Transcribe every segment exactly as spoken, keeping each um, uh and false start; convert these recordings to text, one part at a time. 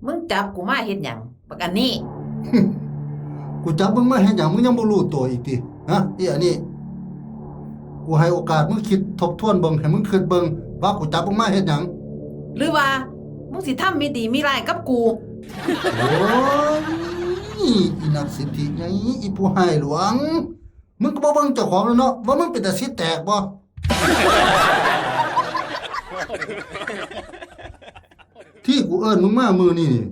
มึงจับกูมาเฮ็ดหยัง บักอันนี้ กูจับมึงมาเฮ็ดหยัง มึงยังบ่รู้ตัวอีกติ ฮะ อีอันนี้ กูให้โอกาสมึงคิดทบทวนเบิ่ง ให้มึงคิดเบิ่ง ว่ากูจับมึงมาเฮ็ดหยัง หรือว่า มึงสิทำมิดีมิร้ายกับกู โอ้ย อีนักสิทธิไง อีผู้ร้ายหลวง มึงก็บ่เบิ่งเจ้าของแล้วเนาะ ว่ามึงเป็นตาสิแตกบ่ ที่กูเอิ้นมึงมามื้อนี้นี่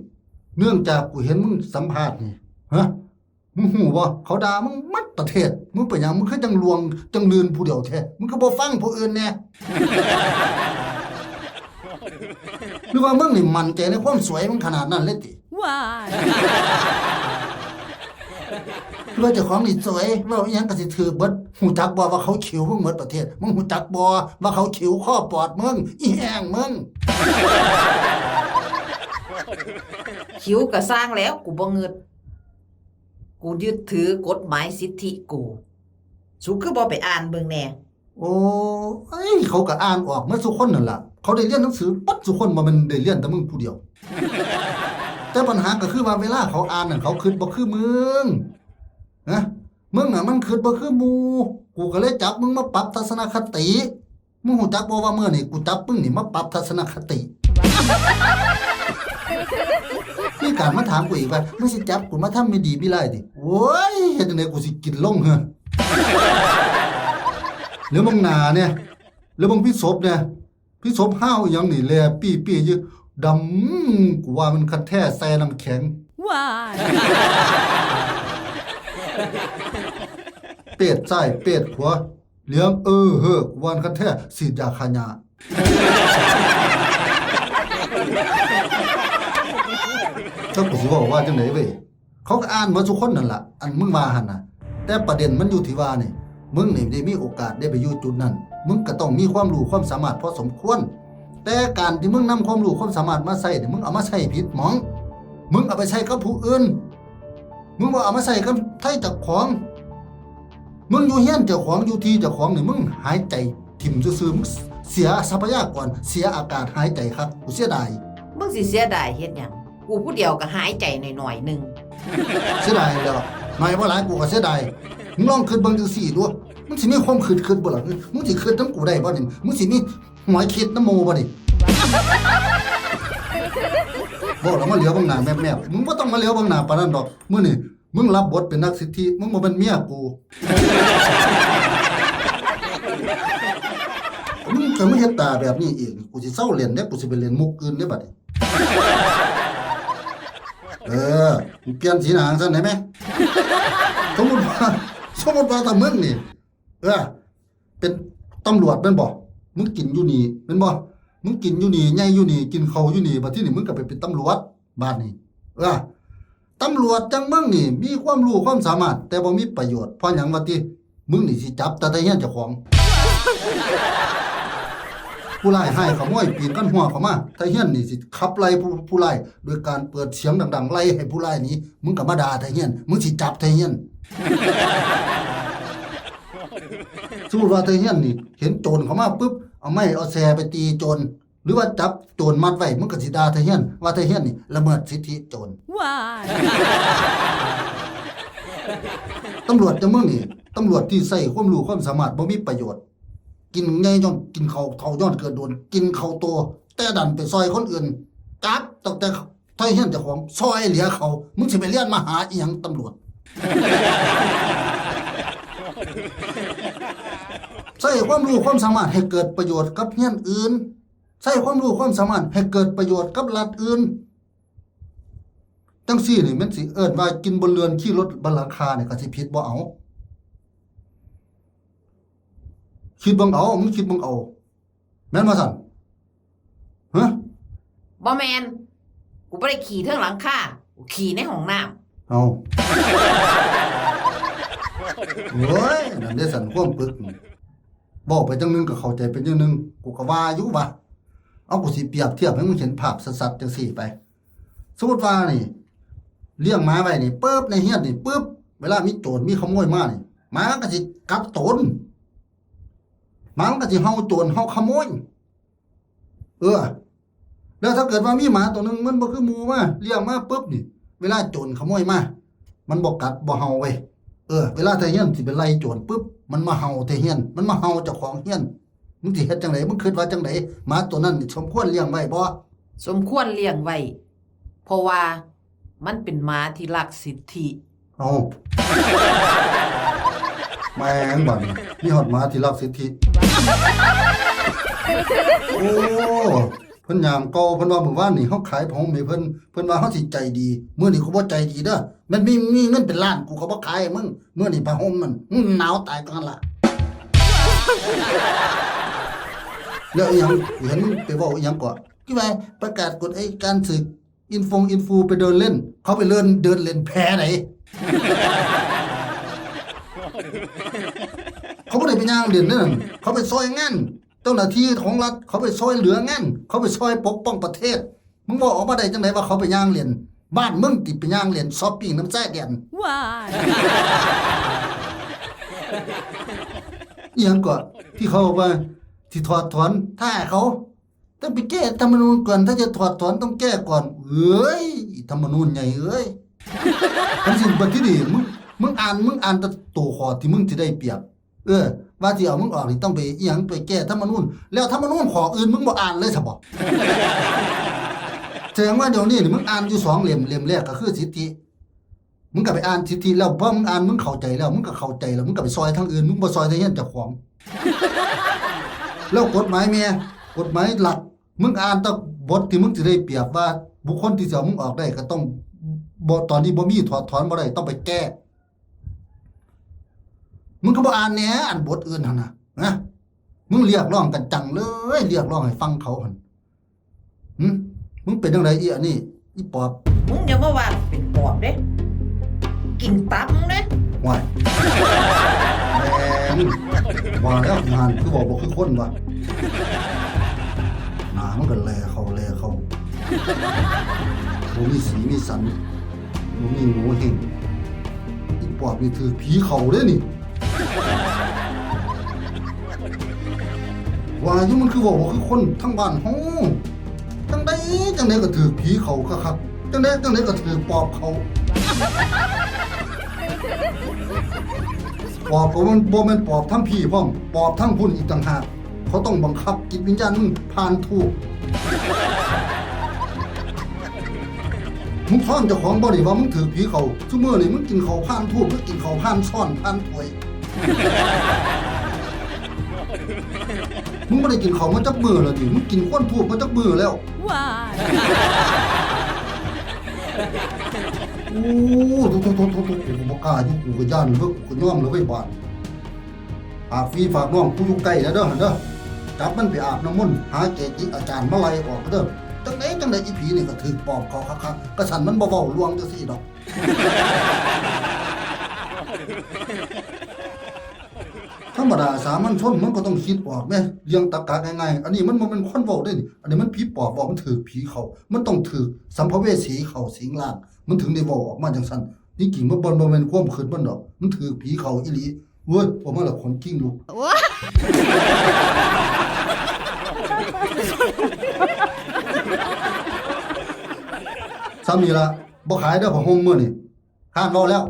เนื่องจากกูเห็นมึงสัมภาษณ์นี่ ฮะ มึงฮู้บ่ เขาด่ามึงหมดประเทศ มึงเป็นหยัง มึงคือจั่งลวงจั่งลื่นผู้เดียวแท้ มึงคือบ่ฟังผู้อื่นแหน่ หรือว่ามึงนี่มั่นใจในความสวยมึงขนาดนั้นเลยติ ว้าย คิดว่าเจ้าของนี่สวย เว้าอีหยังก็สิถืกเบิด ฮู้จักบ่ว่าเขาขิวมึงหมดประเทศ มึงฮู้จักบ่ว่าเขาขิวคอปอดมึง อีแห้งมึง ขิวก็ซ่างแล้ว กูบ่งึด กูยึดถือกฎหมายสิทธิกู สูคือบ่ไปอ่านเบิ่งแหน่ โอ้ย เขาก็อ่านออกหมดซุคนนั่นล่ะ เขาได้เรียนหนังสือหมดซุคน บ่แม่นได้เรียนแต่มึงผู้เดียว แต่ปัญหาก็คือว่าเวลาเขาอ่านนั่น เขาคิดบ่คือมึง นะ มึงอะมันคิดบ่คือหมู่ กูก็เลยจับมึงมาปรับทัศนคติ มึงฮู้จักบ่ว่ามื้อนี้กูจับมึงนี่มาปรับทัศนคติ มีการมาถามกูอีกว่า มึงสิจับกูมาทำมิดีมิร้ายติ โอ้ย เฮ็ดจั่งใดกูสิกินลงเหรอ แล้วมึงหน้าเนี่ย แล้วมึงพี่ศพเนี่ย พี่ศพห้าวอีหยังนี่แลปี้ๆอยู่ ดำ กูว่ามันคันแท้ใส่น้ำแข็ง ว้าย เปดซ้ายเปดขวา เหลืองเออเฮ้อ กูว่ามันคันแท้ฉีดยาฆ่าหญ้า จักกูสิเว้าว่าจั่งใดเว้ย เขาก็อ่านหมดซุคนนั่นล่ะ อันมึงว่าหั่นน่ะ แต่ประเด็นมันอยู่ที่ว่านี่ มึงนี่ได้มีโอกาสได้ไปอยู่จุดนั้น มึงก็ต้องมีความรู้ความสามารถพอสมควร แต่การที่มึงนำความรู้ความสามารถมาใช้นี่ มึงเอามาใช้ผิดหม่อง มึงเอาไปใช้กับผู้อื่น มึงบ่เอามาใช้กับไทเจ้าของ มึงอยู่เฮือนเจ้าของ อยู่ที่เจ้าของนี่ มึงหายใจถิ่มซื่อๆ มึงเสียทรัพยากร เสียอากาศหายใจคัก กูเสียดาย มึงสิเสียดายเฮ็ดหยัง กูผู้เดียวก็หายใจหน่อยๆหนึ่ง เสียดายแล้ว หน่อยบ่หลายกูก็เสียดาย มึงลองคิดเบิ่งจั่งซี้ดู มึงสิมีความคิด คิดบ่ล่ะ มึงสิคิดนำกูได้บ่นี่ มึงสิมีหวยคิดนำหมู่บ่นี่ บอกแล้วมาเหลียวเบิ่งหน้าแมบๆ มึงบ่ต้องมาเหลียวเบิ่งหน้าปานนั้นดอก มื้อนี้มึงรับบทเป็นนักสิทธิ มึงบ่เป็นเมียกู มึงจะมาเฮ็ดตาแบบนี้อีก กูสิเซาเล่นเด้ กูสิไปเล่นมุกอื่นเด้บัดนี้ เออ เปลี่ยนสีหน้าจั่งซั้นได้ไหม สมมุติว่า สมมุติว่าถ้ามึงนี่ เออ เป็นตำรวจแม่นบ่ มึงกินอยู่นี่แม่นบ่ มึงกินอยู่นี่ ใหญ่อยู่นี่ กินข้าวอยู่นี่ บัดทีนี้มึงก็ไปเป็นตำรวจ บาดนี้ เออ ตำรวจจั่งมึงนี่ มีความรู้ความสามารถ แต่บ่มีประโยชน์ เพราะหยังวะติ มึงนี่สิจับแต่ไทเฮือนเจ้าของ ผู้ร้ายฮ้ายขโมยปีนคันหัวเข้ามา ไทเฮือนนี่สิขับไล่ผู้ ผู้ร้าย โดยการเปิดเสียงดังๆ ไล่ให้ผู้ร้ายหนี มึงก็มาด่าไทเฮือน มึงสิจับไทเฮือน สมมุติว่าไทเฮือนนี่ เห็นโจรเข้ามาปุ๊บ เอาไม้เอาแส้ไปตีโจร หรือว่าจับโจรมัดไว้ มึงก็สิด่าไทเฮือน ว่าไทเฮือนนี่ละเมิดสิทธิโจร ว้าย ตำรวจจั่งมึงนี่ ตำรวจที่ใช้ความรู้ความสามารถบ่มีประโยชน์ กินใหญ่ย้อนกินข้าวเฒ่าย้อนเกิดโดน กินข้าวโต แต่ดันไปซ่อยคนอื่น จับตั้งแต่ไทเฮือนเจ้าของ ซ่อยเหลือเขา มึงสิไปเรียนมหาอีหยังตำรวจ ใช้ความรู้ความสามารถให้เกิดประโยชน์กับเฮือนอื่น ใช้ความรู้ความสามารถให้เกิดประโยชน์กับรัฐอื่น จั่งซี้นี่แม่นสิเอิ้นว่ากินบนเรือนขี้รถบนหลังคานี่ก็สิผิดบ่เอา คิดเบิ่งเอา มึงคิดเบิ่งเอา แม่นบ่ซั่น ฮะ บ่แม่น กูบ่ได้ขี้เทิงหลังคา กูขี้ในห้องน้ำ เอา โอ้ย นั่นเด้ซั่นความปึกนี่ เว้าไปจั่งหนึ่งก็เข้าใจเป็นจั่งหนึ่ง กูก็ว่าอยู่ว่า เอา กูสิเปรียบเทียบให้มึงเห็นภาพชัดๆจั่งซี้ไป สมมุติว่านี่ เลี้ยงหมาไว้นี่ ปึ๊บ ในเฮือนนี่ ปึ๊บ เวลามีโจรมีขโมยมานี่ หมามันก็สิกัดโตน หมามันก็สิเห่าโจรเห่าขโมย เออ แล้วถ้าเกิดว่ามีหมาตัวหนึ่งมันบ่คือหมู่มา เลี้ยงมาปุ๊บนี่ เวลาโจรขโมยมา มันบ่กัดบ่เห่าเว้ย เออ เวลาทหารสิไปไล่โจรปุ๊บ มันมาเห่าทหาร มันมาเห่าเจ้าของเฮือน มึงสิเฮ็ดจั่งใด มึงคิดว่าจั่งใด หมาตัวนั้นนี่สมควรเลี้ยงไว้บ่ สมควรเลี้ยงไว้ เพราะว่ามันเป็นหมาที่รักสิทธิ เอา แม่งบัดนี้ มีฮอดหมาที่รักสิทธิ โอ้ เพิ่นยามเก่า เพิ่นว่ามื้อวานนี่เฮาขายผ้าห่มให้เพิ่น เพิ่นว่าเฮาสิใจดี มื้อนี้กูบ่ใจดีเด้อ แม่นมี มีเงินเป็นล้านกูก็บ่ขายให้มึง มื้อนี้ผ้าห่มมัน มึงหนาวตายก่อนละ แล้วอีหยัง กูเห็นมึงไปเว้าอีหยังเกาะ ที่ว่าประกาศกฎอัยการศึก อินฟงอินฟูไปเดินเล่น เขาไปเดิน เดินเล่นแพไหน เขาบ่ได้ไปย่างเล่นนั่น เขาไปซอยงาน เจ้าหน้าที่ของรัฐ เขาไปซอยเหลืองาน เขาไปซอยปกป้องประเทศ มึงบอกออกมาได้จังไดว่าเขาไปย่างเล่น บ้านมึงติไปย่างเล่นช้อปปิ้งนำแซ่แดน ว้าย อีหยังเกาะ ที่เขาบอกว่าสิถอดถอน ถ้าเขา ต้องไปแก้ธรรมนูญก่อน ถ้าจะถอดถอนต้องแก้ก่อน เอ้ย ธรรมนูญใหญ่เอ้ย มันสิบัดที่นี่ มึง มึงอ่าน มึงอ่านแต่ตัวข้อที่มึงสิได้เปรียบ เออ ว่าสิเอามึงออกนี่ต้องไปอีหยัง ไปแก้ธรรมนูญ แล้วธรรมนูญข้ออื่นมึงบ่อ่านเลยซะบ่ แสดงว่าเดี๋ยวนี้นี่มึงอ่านอยู่สองเล่ม เล่มแรกก็คือสิทธิ มึงก็ไปอ่านสิทธิแล้ว พอมึงอ่านมึงเข้าใจแล้ว มึงก็เข้าใจแล้ว มึงก็ไปซอยทางอื่น มึงบ่ซอยแต่เฮือนเจ้าของ แล้วกฎหมายแม่ กฎหมายหลัก มึงอ่านแต่บทที่มึงสิได้เปรียบว่าบุคคลที่สิเอามึงออกได้ก็ต้อง บ่ ตอนนี้บ่มี ถอดถอนบ่ได้ ต้องไปแก้ มึงก็บ่อ่านแหน่ อันบทอื่นหั่นน่ะ นะ มึงเรียกร้องกันจังเลย เรียกร้องให้ฟังเขาหั่น หึ มึงเป็นจั่งใดอีอันนี้ อีปอบ มึงอย่ามาว่าเป็นปอบเด้ กินตับมึงเด้ ว้าย แม่ง ว่าแล้วงานคือบอกบ่คือคนวะ หน้ามันก็แลเข้าแลเข้า บ่มีสีมีสัน บ่มีโงเห้ง อีปอบนี่ถืกผีเข้าเด้นี่ ว่าอยู่มันคือเว้าบ่คือคนทั้งบ้านเฮา จั่งใดจั่งใดก็ถืกผีเข้าคักๆ จั่งใดจั่งใดก็ถืกปอบเข้า ปอบก็มันบ่แม่นปอบทั้งพี้พร้อม ปอบทั้งพุ้นอีกต่างหาก เขาต้องบังคับจิตวิญญาณมึงผ่านธูป มึงสอนเจ้าของบ่นี่ว่ามึงถืกผีเข้า ซุมื้อนี่มึงกินข้าวผ่านธูป มึงกินข้าวผ่านซ้อนผ่านถ้วย มึงบ่ได้กินข้าวมาจักมื้อแล้วติ มึงกินควันธูปมาจักมื้อแล้ว ว้าย โอ้ โถ โถ โถ โถ โถ กูก็บ่กล้าอยู่ กูก็ย้านเว้ย กูก็ยอมแล้วเว้ยบาด ฝากพี่ฝากน้องผู้อยู่ใกล้นะเด้อ เด้อ จับมันไปอาบน้ำมนต์ หาเกจิอาจารย์มาไล่ออกเด้อ จั่งใดจั่งใดอีผีนี่ก็ถืกปอบเข้าคักๆ กะซั้นมันบ่เว้าลวงจั่งซี้ดอก ธรรมดาสามัญชนมันก็ต้องคิดออกแหม เรื่องตรรกะง่ายๆ อันนี้มันบ่แม่นคนเว้าเด้นี่ อันนี้มันผีปอบเว้า มันถืกผีเข้า มันต้องถืกสัมภเวสีเข้าสิงร่าง มันถึงได้เว้าออกมาจั่งซั้น นี่จริงมันบ่ บ่แม่นความคิดมันดอก มันถืกผีเข้าอีหลี เว้ย ออกมาแล้วขนคิงลุก โอ้ย ซ้ำนี่ละ บ่ขายเด้อผ้าห่มมื้อนี่ ค้านเว้าแล้ว